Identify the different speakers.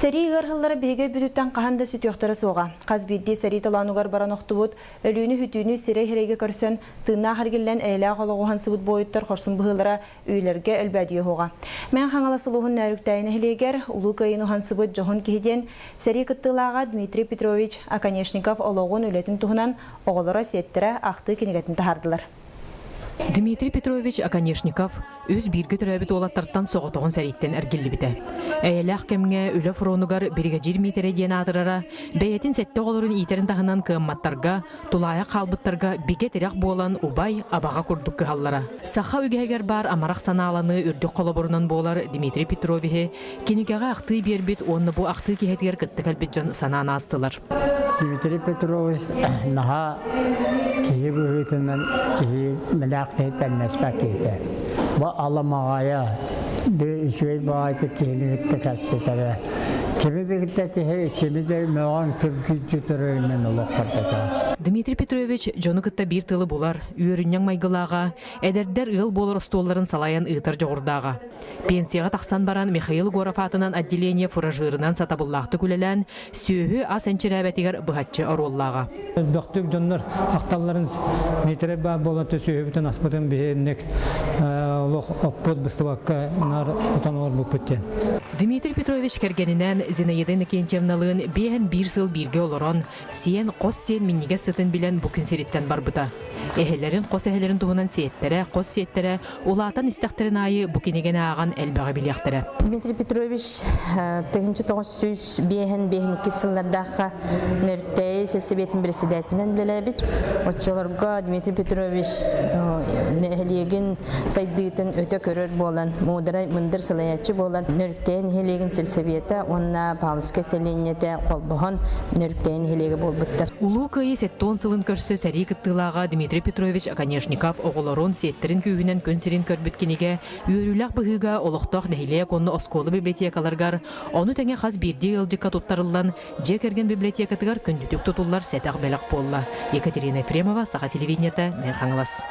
Speaker 1: Сэрии ыар сыллара биһиги өйбүтүттэн хаһан да сүтүөхтэрэ суоҕа. Хас биирдии сэрии толоонугар баран охтубут, өлүүнү-сүтүүнү сирэй-сирэйгэ көрсөн, тыыннаах эргиллэн эйэлээх олоҕу уһансыбыт буойуттар хорсун быһыылара үйэлэргэ өлбөөдүйүө суоҕа. Мэҥэ Хаҥалас улууһун Нөөрүктээйи нэһилиэгэр Улуу Кыайыыны уһансыбыт дьоһун киһи диэн сэрии кыттыылааҕа Дмитрий Петрович Оконешников олоҕун, үлэтин туһунан оҕолоро, сиэттэрэ ахтыы кинигэтин таһаардылар.
Speaker 2: Дмитрий Петрович Оконешников үс бииргэ төрөөбүт уолаттартан соҕотоҕун сэрииттэн эргиллибитэ. Эйэлээх кэмҥэ үлэ фронугар биригэдьиир Миитэрэй диэн аатырара, бэйэтин сэттэ оҕолорун иитэрин таһынан кыамматтарга, тулаайах хаалбыттарга бигэ тирэх буолан убай, абаҕа курдук кыһаллара. Саха үгэһигэр баар амарах санааланыы үрдүк холобурунан буолар Дмитрий Петровиһы кинигэҕэ ахтыы биэрбит уонна бу ахтыы киһитигэр кытта кэлбит дьон санаан аастылар.
Speaker 3: Дмитрий Петрович наһаа киһи быһыытынан киһи мэлээх киһи тэннэспэт киһитэ. Бу аламаҕайа, үчүгэй баҕайытык киһини кытта кэпсэтэрэ. Кими да кытта киһи, кими да мөҕөн күргүйдүү турар мен олох көрбөтөҕүм.
Speaker 2: Дмитрий Петрович дьону кытта биир тылы булар, үөрүнньэҥ майгылааҕа, эдэрдэр ыал буолар остуолларын салайан ыытар дьоҕурдааҕа. Пенсияҕа тахсан баран Михаил Егоров аатынан отделение фуражирынан сатабыллаахтык үлэлээн, сүөһү ас энчирээбэтигэр быһаччы оруоллааҕа.
Speaker 4: Элбэхтик дьоннор ахталларын Миитэрэй баар буолан сүөһүбүтүн аспытын биһинник олох оппут быстыбакка наар тутан олорбуппут диэн.
Speaker 2: Дмитрий Петрович кэргэнинээн Зинаида Иннокентьевналыын биэһэн биир сыл бииргэ олорон, сиэн, хос сиэн минньигэс сытын билэн бу күн сириттэн барбыта. Эһэлэрин, хос эһэлэрин туһунан сиэттэрэ, хос сиэттэрэ Улаатан истэхтэрин аайы бу кинигэни ааҕан элбэҕи билиэхтэрэ.
Speaker 5: Дмитрий Петрович 1905-52 сыллардаахха Нөрүктээйи сельсоветин председателинэн үлэлээбит. Оччолорго Дмитрий Петрович нэһилиэгин сайдыытын өтө көрөр буолан, муударай мындыр салайааччы буолан, Нөрүктээйи нэһилиэгин сельсовета уонна Павловскай сэлиэнньэтэ холбоһон Нөрүктээйи нэһилиэгэ буолбуттар.
Speaker 2: Улуу Кыайыы 70 сылын көрсө сэрии кыттыылааҕа Дмитрий Петрович Оконешников оҕолорун, сиэттэрин күүһүнэн күн сирин көрбүт кинигэ үөрүүлээх быһыыга олохтоох нэһилиэк уонна оскуола библиотекаларыгар, ону тэҥэ хас биирдии ыалдьыкка туттарыллан, дьиэ кэргэн библиотекатыгар күндүтүк тутуллар сэтэх бэлэх буолла. Екатерина Ефремова, Саха телевидениета, Мэҥэ Хаҥалас.